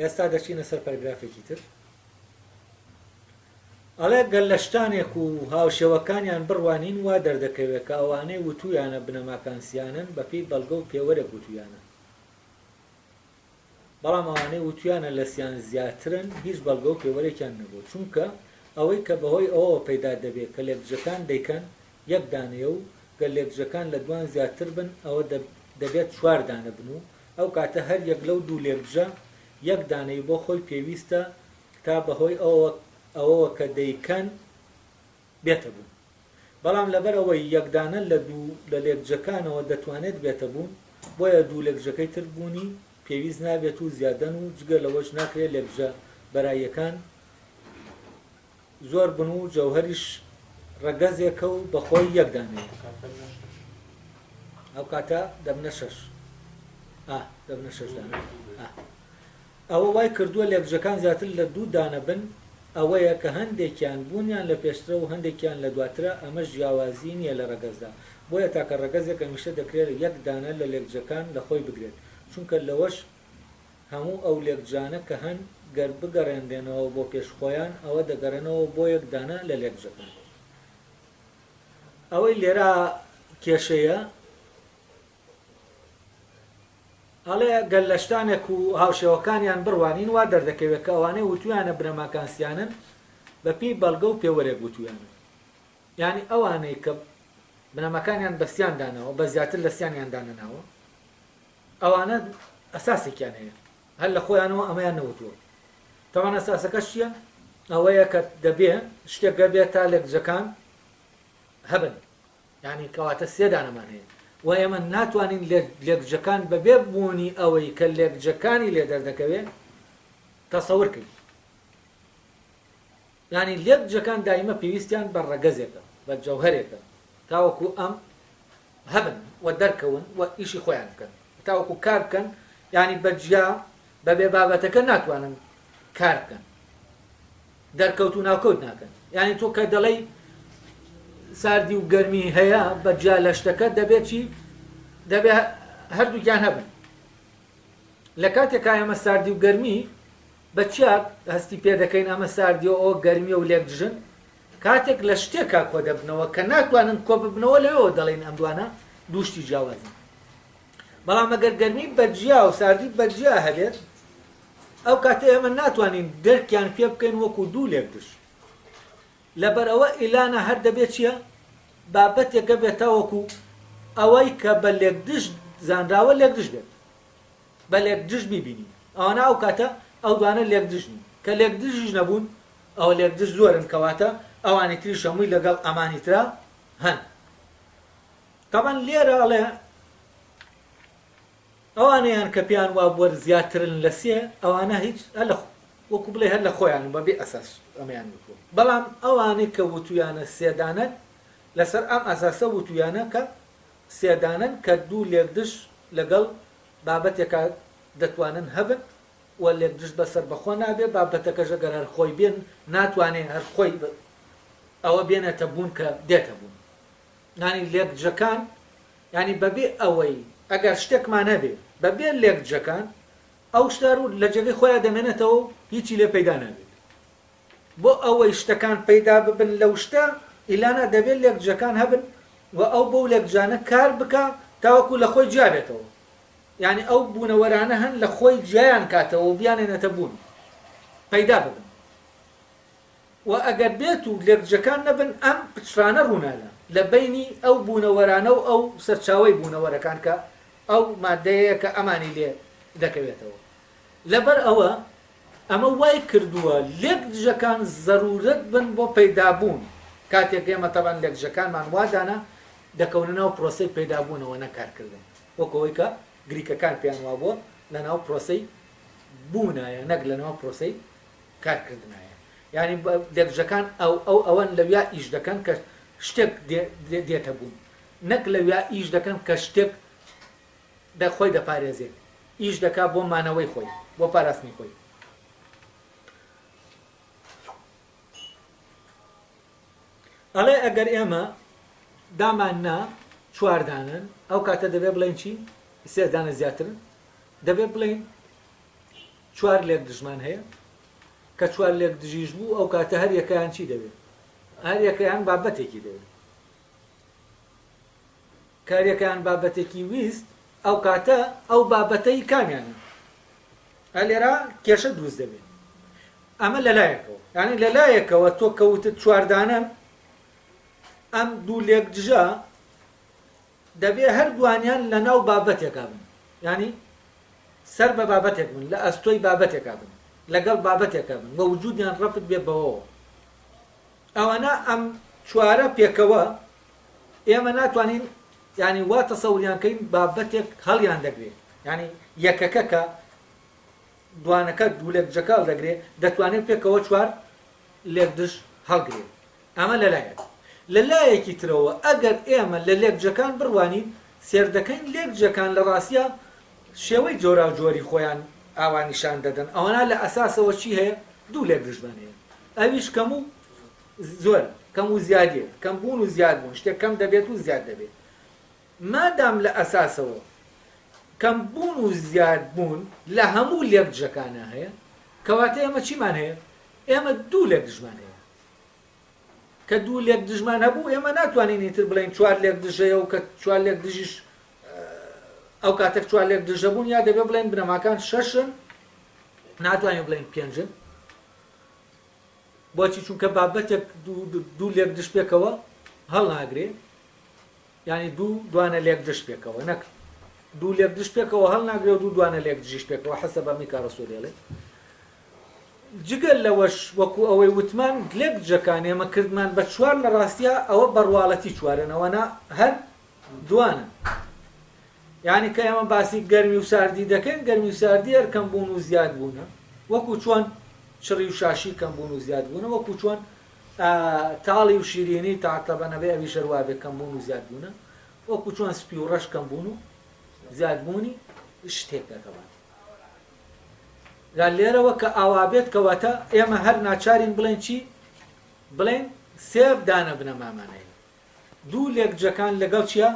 Speaker 1: ئێستا دەچینە سەر پەرگرافێکی تر ئەڵێ گەر لە شتانێک و هاوشێوەکانیان بڕوانین وا دەردەکەوێت کە ئەوانەی وتویانە بنەماکان سیانەن بەپێی بەڵگە و پێوەرێک وتویانە بەڵام ئەوانەی وتویانە لە سیان زیاترن هیچ بەڵگە و پێوەرێکیان نەبوو چونکە ئەوەی کە بەهۆی ئەوەوە پەیدا دەبێت کە لێکدژەکان دەیکەن یەک دانەیە و گەر لێکدژەکان لە دوان زیاتر بن ئەوە دەبێت چوار دانە بن و ئەو کاتە هەر یەک لەو دوو لێکدژە یەک دانەی بۆ خۆی پێویستە تا بەهۆی ئەوەوە کە دەیکەن بێتە بوون. بەڵام لەبەر ئەوەی یەک دانە لە دوو لە لێکدژەکانەوە دەتوانێت بێتە بوون بۆیە دوو لێکدژەکەی تر بوونی پێویست نابێت و زیادەن و جگە لەوەش ناکرێت لێکدژە بەراییەکان زۆر بن و جەوهەریش ڕەگەزێکە و بە خۆی یەک دانەیە. ئەو کاتە دەبنە شەش. ئا دەبنە شەش دانە. ئا. ئەوە وای کردووە لێکدژەکان زیاتر لە دوو دانە بن ئەوەیە کە هەندێکیان بوونیان لە پێشترە و هەندێکیان لە دواترە ئەمەش جیاوازی نییە لە ڕەگەزدا بۆیە تاکە ڕەگەزێک هەمیشە دەکرێت یەک دانە لە لێکدژەکان لە خۆی بگرێت چونکە لەوەش هەموو ئەو لێکدژانە کە هەن گەر بگەڕێنرێنەوە بۆ پێش خۆیان ئەوە دەگەڕێنەوە بۆ یەک دانە لە لێکدژەکان. ئەوەی لێرە کێشەیە ئەڵێ گەر لە شتانێک و هاوشێوەکانیان بڕوانین وا دەردەکەوێت کە ئەوانەی وتویانە بنەماکان سیانن بە پێی بەڵگە و پێوەرێک وتویانە یانی ئەوانەی کە بنەماکانیان بە سیان داناوە بە زیاتر لە سیانیان دانەناوە ئەوانە ئەساسێکیان هەیە هەر لە خۆیانەوە ئەمەیان نەوتووە تەوان ئەساسەکەش چییە ئەوەیە کە دەبێ شتێک گەبێت تا لێکجەکان هەبن یانی کەواتە سێ دانەمان هەیە و ئێمە ناتوانین لێکجەکان بەبێ بوونی ئەوەی کە لێکجەکانی لێ دەردەکەوێ تەسەور کەین. یانی لێکجەکان دایمە پێویستیان بە ڕەگەزێکە، بە جەوهەرێکە تاوەکو ئەم هەبن و دەرکەون و ئیشی خۆیان بکەن تاوەکو کار بکەن یانی بە جیا بەبێ بابەتەکە ناتوانن کار بکەن. دەرکەوت و ناوکەوت ناکەن یانی تۆ کە دەڵێی ساردی و گەرمی هەیە بە جیا لە شتەکە دەبێت چی دەبێ هەردووکیان هەبن لە کاتێکا ئێمە ساردی و گەرمی بە چیا هەستی پێ دەکەین ئەمە ساردی و ئەوە گەرمیە و لێک دژن کاتێک لە شتێکا کۆ دەبنەوە کە ناتوانن کۆ ببنەوە لەوێوە دەڵێن ئەم دوانە دووشتی جیاوازن بەڵام ئەگەر گەرمی بە جیا و ساردی بە جیا هەبێت ئەو کاتە ئێمە ناتوانین دەرکیان پێ بکەین وەکو دوو لێکدژ. لەبەرئەوە ئیلانا هەر دەبێ چیە؟ بابەتێکە بێت تاوەکو ئەوەی کە بە لێکدژ زانراوە لێکدژ بێت. بە لێکدژ بیبینین. ئەوانە ئەو کاتە ئەو دوانە لێکدژ نین. کە لێکدژیش نەبوون ئەوە لێکدژ زۆرن کەواتە ئەوانی تریش هەمووی لەگەڵ ئەمانی ترا هەن. تەبعەن لێرە ئەڵێ ئەوانەیان کە پێیان وابووە زیاترن لە سێ، ئەوانە هیچ هەر لە وەکو بڵێی هەر لە خۆیان و بەبێ ئەساس ئەمەیان وتووە. بەڵام ئەوانەی کە وتوویانە سێ دانەن، لەسەر ئەم ئەساسە وتوویانە کە سێ دانەن کە دوو لێکدژ لەگەڵ بابەتێکا دەتوانن هەبن و لێکدژ بە سەربەخۆ نابێ، بابەتەکەش ئەگەر هەر خۆی بێ ناتوانێ هەر خۆی ئەوە بێنێتە بوون کە دێتە بوون. یانی لێکدژەکان یانی بەبێ ئەوەی ئەگەر شتێکمان هەبێ بەبێ لێکدژەکان ئەو شتە هەر لە جێگەی خۆیا دەمێنێتەوە و هیچی لێ پەیدا نابێت. بۆ ئەوەی شتەکان پەیدا ببن لەو شتە ئیلانا دەبێ لێکدژەکان هەبن و ئەو بەو لێکدژانە کار بکا تاوەکو لە خۆی جیا بێتەوە. یانی ئەو بوونەوەرانە هەن لە خۆی جیایان کاتەوە و بیانێنێتە بوون پەیدا ببن. وە ئەگەر بێت و لێکدژەکان نەبن ئەم پچڕانە ڕوونادا لە بەینی ئەو بوونەوەرانە و ئەو سەرچاوەی بوونەوەرەکان کە ئەو ماددەیەیە کە ئەمانی لێ دەکەوێتەوە لەبەر ئەوە ئەمە وای کردووە لێکدژەکان زەرورەت بن بۆ پەیدابوون کاتێک ئێمە تەبعەن لێکدژەکانمان وا دانا دەکەونە ناو پرۆسەی پەیدابوونەوە نەک کارکردن وەک ئەوەی کە گریکەکان پێیان وابووە لەناو پرۆسەی بوونایە نەک لەناو پرۆسەی کارکردنایە یانی لێکدژەکان ئەو ئەو ئەوەن لەویا ئیش دەکەن کە شتێک دێتە بوون نەک لەویا ئیش دەکەن کە شتێک دە خۆی دەپارێزێ ئیش دەکا بۆ مانەوەی خۆی بۆ پاراستنی خۆی. ئەڵێ ئەگەر ئێمە دامان نا چوار دانەن ئەو کاتە دەبێ بڵێن چی سێ دانە زیاترن دەبێ بڵێن چوار لێکدژمان هەیە، کە چوار لێکدژیش بوو ئەو کاتە هەر یەکەیان چی دەوێت؟ هەر یەکەیان بابەتێکی دەوێت. کە هەر یەکەیان بابەتێکی ویست ئەو کاتە ئەو بابەتەی کامیانە؟ ئە لێرە کێشە دروست دەبێت. ئەمە لەلایەکەوە یعنی لەلایەکەوە تۆ کەوتت چواردانەن ئەم دوو لێکدژە دەبێ هەردووانیان لەناو بابەتێکا بن یانی سەر بە بابەتێک بن لە ئەستۆی بابەتێکا بن لەگەڵ بابەتێکا بن و وجودیان ڕەبت بێ بەوەوە ئەوەنا ئەم چوارە پێکەوە ئێمە ناتوانین یانی وا تەسەوریان کەین بابەتێک هەڵیان دەگرێ یانی یەکەکە کە دوانەکە دوو لێکدژەکە هەڵدەگرێ دەتوانێت پێکەوە چوار لێکدژ هەڵگرێ ئەمە لە لایەک. لە لایەکی ترەوە ئەگەر ئێمە لە لێکجەکان بڕوانین، سێردەکەین لێکجەکان لە ڕاستیا شێوەی جۆراوجۆری خۆیان ئاوا نیشان دەدەن. ئەوەنا لە ئەساسەوە چی هەیە؟ دوو لێکدژمان هەیە. ئەویش کەم و زۆرە، کەم و زیادییە، کەم بوون و زیاد بوون، شتێک کەم دەبێت و زیاد دەبێت. مادام لە ئەساسەوە کەم بوون و زیاد بوون لە هەموو لێکدژەکانا هەیە، کەواتە ئێمە چیمان هەیە؟ ئێمە دوو لێکدژمان هەیە. کە دوو لێکدژمان هەبوو ئێمە ناتوانین ئیتر بڵێین چوار لێکدژەیە و کە چوار لێکدژیش ئەو کاتێک چوار لێکدژە بوون یا دەبێ بڵێن بنەماکان شەشن ناتوانین بڵێن پێنجن بۆچی چونکە بابەتێک دوو لێکدژ پێکەوە هەڵناگرێ یانی دوو دوانە لێکدژ پێکەوە نەک دوو لێکدژ پێکەوە هەڵناگرێ و دوو دوانە لێکدژیش پێکەوە حەسەب ئەمەی کە ڕەسوڵ دەڵێ جگە لەوەش وەکو ئەوەی وتمان لێکدژەکان ئێمە کردمان بە چوار لە ڕاستیا ئەوە بەڕواڵەتی چوارن ئەوەنا هەر دوانن یعنی کە ئێمە باسی گەرمی و ساردی دەکەین گەرمی و ساردی هەر کەم بوون و زیاد بوونە وەکو چۆن چڕی و شاشی کەم بوون و زیاد بوونە وەکو چۆن تاڵی و شیرینی تاتەبە نەبێ ئەویش هەر وابێ کەم بوون و زیاد بوونە وەکو چۆن سپی و ڕەش کەم بوون و زیاد بوونی شتێکە تەبان جا لێرەوە کە ئاوا بێت کەواتە ئێمە هەر ناچارین بڵێن چی بڵێن سێ دانە بنەمامان هەیە دوو لێکجەکان لەگەڵ چیا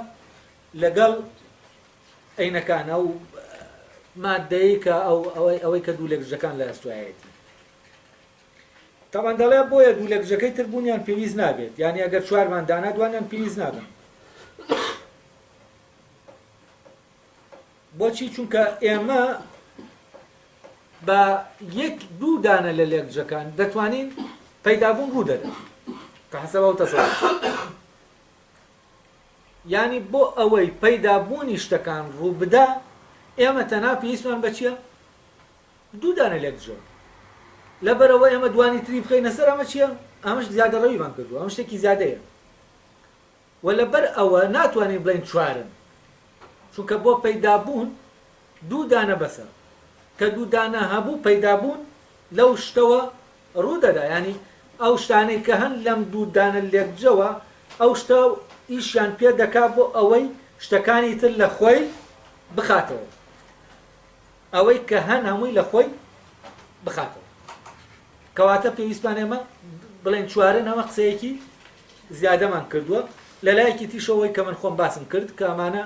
Speaker 1: لەگەڵ عینەکان ئەو مادەیە کە ئەو ئەوەی ئەوەی کە دوو لێکجەکان لە ئەستوایەتی تەبعەن دەڵێ بۆیە دوو لەگژەکەی تر بوونیان پێویست نابێت یانی ئەگەر چوارمان دانا دوانیان پێویست نابن بۆچی چونکە ئێمە بە یەک دوو دانە لە لێکجەکان دەتوانین پەیدابوون ڕوو دەدەن کە حەسەبە و تەسەوە یانی بۆ ئەوەی پەیدابوونی شتەکان ڕووبدا ئێمە تەنها پێویستمان بە چییە؟ دوو دانە لێک دژە لەبەرئەوە ئێمە دوانی تری بخەینە سەر ئەمە چییە؟ ئەمەش زیادەڕەویمان کردووە ئەمە شتێکی زیادەیە و لەبەر ئەوە ناتوانین بڵێین چوارن چونکە بۆ پەیدابوون دوو دانە بەسە کە دوو دانە هەبوو پەیدابوون لەو شتەوە ڕوو دەدا یانی ئەو شتانەی کە هەن لەم دوو دانە لێکجەوە ئەو شتە ئیشیان پێ دەکا بۆ ئەوەی شتەکانی تر لە خۆی بخاتەوە ئەوەی کە هەن هەمووی لە خۆی بخاتەوە. کەواتە پێویستمان ئێمە بڵێن چوارن ئەمە قسەیەکی زیادەمان کردووە لە لایەکی تیشەوەی کە من خۆم باسم کرد کە ئەمانە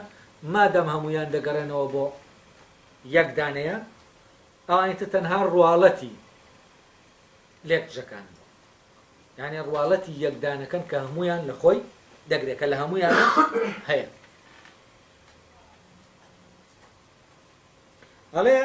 Speaker 1: مادەم هەمویان دەگەڕێنەوە بۆ یەک دانەیە ئەوانی تر تەنها ڕواڵەتی لێکدژەکانن یانێ ڕواڵەتی یەک دانەکەن کە هەمویان لە خۆی دەگرێت کە لە هەمویان هەیە ئەڵێ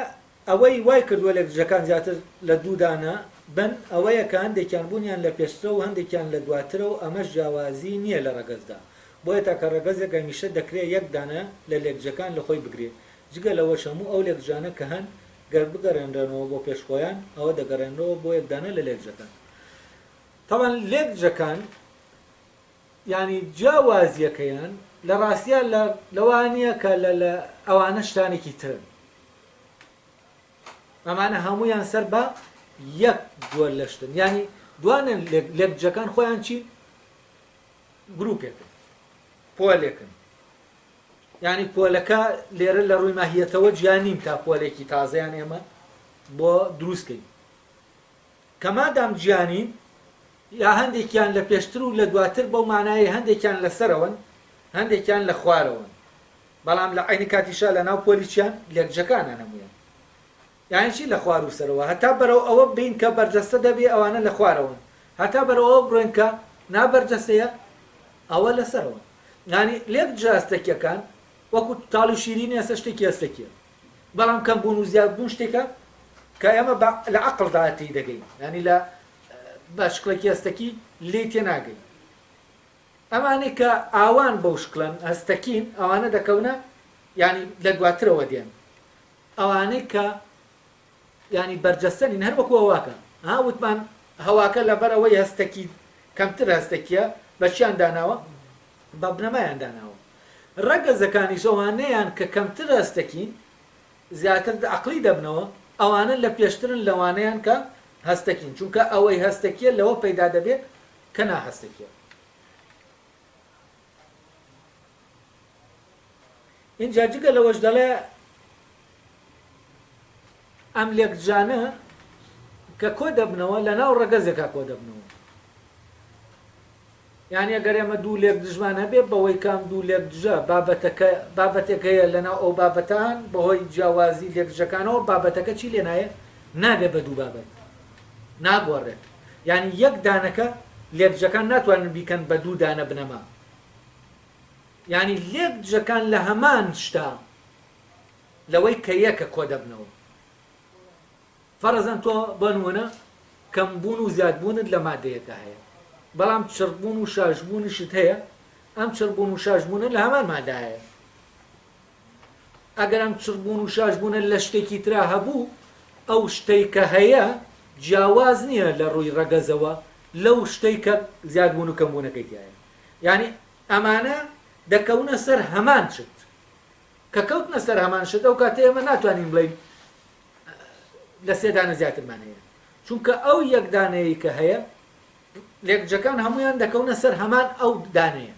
Speaker 1: ئەوەی وای کردووە لێکدژەکان زیاتر لە دوو دانە بن ئەوەیە کە هەندێکیان بوونیان لە پێشترە و هەندێکیان لە دواترە و ئەمەش جیاوازی نییە لە ڕەگەزدا بۆیە تاکە ڕەگەزێک هەمیشە دەکرێ یەک دانە لە لێکدژەکان لە خۆی بگرێ جگە لەوەش هەموو ئەو لێکدژانە کە هەن گەر بگەڕێنرێنەوە بۆ پێش خۆیان ئەوە دەگەڕێنرەوە بۆ یەک دانە لە لێکدژەکان تەبعەن لێکدژەکان یانی جیاوازیەکەیان لە ڕاستیا لە لەوە نییە کە لە لە ئەوانە شتانێکی ترن ئەمانە هەمویان سەر بە یەک جۆر لە شتن یانی دوانە لێکجەکان خۆیان چی گروپێکن پۆلێکن یانی پۆلەکە لێرە لە ڕووی ماهیەتەوە جیا نین تا پۆلێکی تازەیان ئێمە بۆ دروستکەین کە مادام جیا نین یا هەندێکیان لە پێشتر و لە دواتر بەو مانایەی هەندێکیان لە سەرەوەن هەندێکیان لە خوارەوەن بەڵام لە عەینی کاتیشا لە ناو پۆلی چیان لێکجەکانن هەموویان یانی چی لە خوار و سەرەوە هەتا بەرەو ئەوە بین کە بەرجەستە دەبێ ئەوانە لە خوارەوەن هەتا بەرەو ئەوە بڕۆین کە نابەرجەستەیە ئەوە لە سەرەوەن یانی لێکجە هەستەکیەکان وەکو تاڵی و شیرینی ئێستا شتێکی هەستەکیە بەڵام کەم بوون و زیاد بوون شتێکە کە ئێمە بە لە عەقڵدا تێی دەگەین یانی لە بە شکڵێکی هەستەکی لێی تێناگەین ئەمانەی کە ئاوان بەو شکڵەن هەستەکین ئەوانە دەکەونە یانی لە دواترەوە دێن ئەوانەی کە ینی بەرجەستە نین هەر وەکو هەواکە ها وتمان هەواکە لەبەر ئەوەی هەستەکی کەمتر هەستەکیە بەچیان داناوە بە بنەمایان داناوە. ڕەگەزەکانیش ئەوانەیان کە کەمتر هەستەکین، زیاتر عەقڵی دەبنەوە، ئەوانە لە پێشترن لەوانەیان کە هەستەکین، چونکە ئەوەی هەستەکیە لەوە پەیدا دەبێ کە ناهەستەکیە. ئینجا جگە لەوەش دەڵێ ئەم لێکدژانە کە کۆ دەبنەوە لە ناو ڕەگەزێکا کۆ دەبنەوە. یانی ئەگەر ئێمە دوو لێکدژمان هەبێ بەوەی کە ئەم دوو لێکدژە بابەتەکە بابەتێک هەیە لەناو ئەو بابەتان بەهۆی جیاوازی لێکدژەکانەوە بابەتەکە چی لێ نایە نابێ بە دوو بابەت ناگۆڕێت یانی یەک دانەکە لێکدژەکان ناتوانن بیکەن بە دوو دانە بنەما. یانی لێکدژەکان لە هەمان شتا لەوەی کە یەکە کۆدەبنەوە. فەرەزەن تۆ بۆ نموونە کەمبوون و زیادبوونت لە مادەیەکا هەیە، بەڵام چڕبوون و شاشبوونیشت هەیە، ئەم چڕبوون و شاشبوونە لە هەمان مادە هەیە. ئەگەر ئەم چڕبوون و شاشبوونە لە شتێکی ترا هەبوو، ئەو شتەی کە هەیە جیاواز نییە لە ڕووی ڕەگەزەوە لەو شتەی کە زیادبوون و کەمبوونەکەی تیایە. یانی ئەمانە دەکەونە سەر هەمان شت. کە کەوتنە سەر هەمان شت ئەو کاتە ئێمە ناتوانین بڵێین لە سێ دانە زیاترمان هەیە. چونکە ئەو یەک دانەیەی کە هەیە لێکجەکان هەموویان دەکەونە سەر هەمان ئەو دانەیە.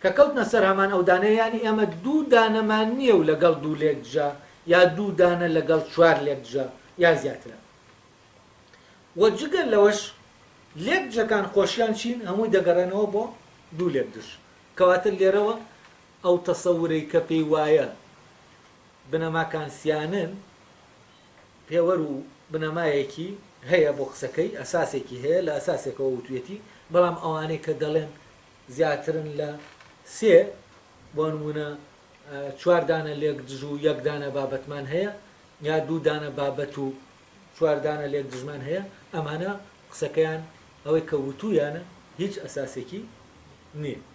Speaker 1: کە کەوتنە سەر هەمان ئەو دانەیە یانی ئێمە دوو دانەمان نییە و لەگەڵ دوو لێکدژە یا دوو دانە لەگەڵ چوار لێکدژە یا زیاترە. وە جگە لەوەش لێکدژەکان خۆشیان چین هەمووی دەگەڕێنەوە بۆ دوو لێکدژ. کەواتە لێرەوە ئەو تەسەورەی کە پێی وایە بنەماکان سیانن پێوەر و بنەمایەکی هەیە بۆ قسەکەی، ئەساسێکی هەیە، لە ئەساسێکەوە وتویەتی، بەڵام ئەوانەی کە دەڵێن زیاترن لە سێ، بۆ نموونە چوار دانە لێکدژ و یەک دانە بابەتمان هەیە، یا دوو دانە بابەت و چوار دانە لێکدژمان هەیە، ئەمانە قسەکەیان ئەوەی کە وتوویانە هیچ ئەساسێکی نییە.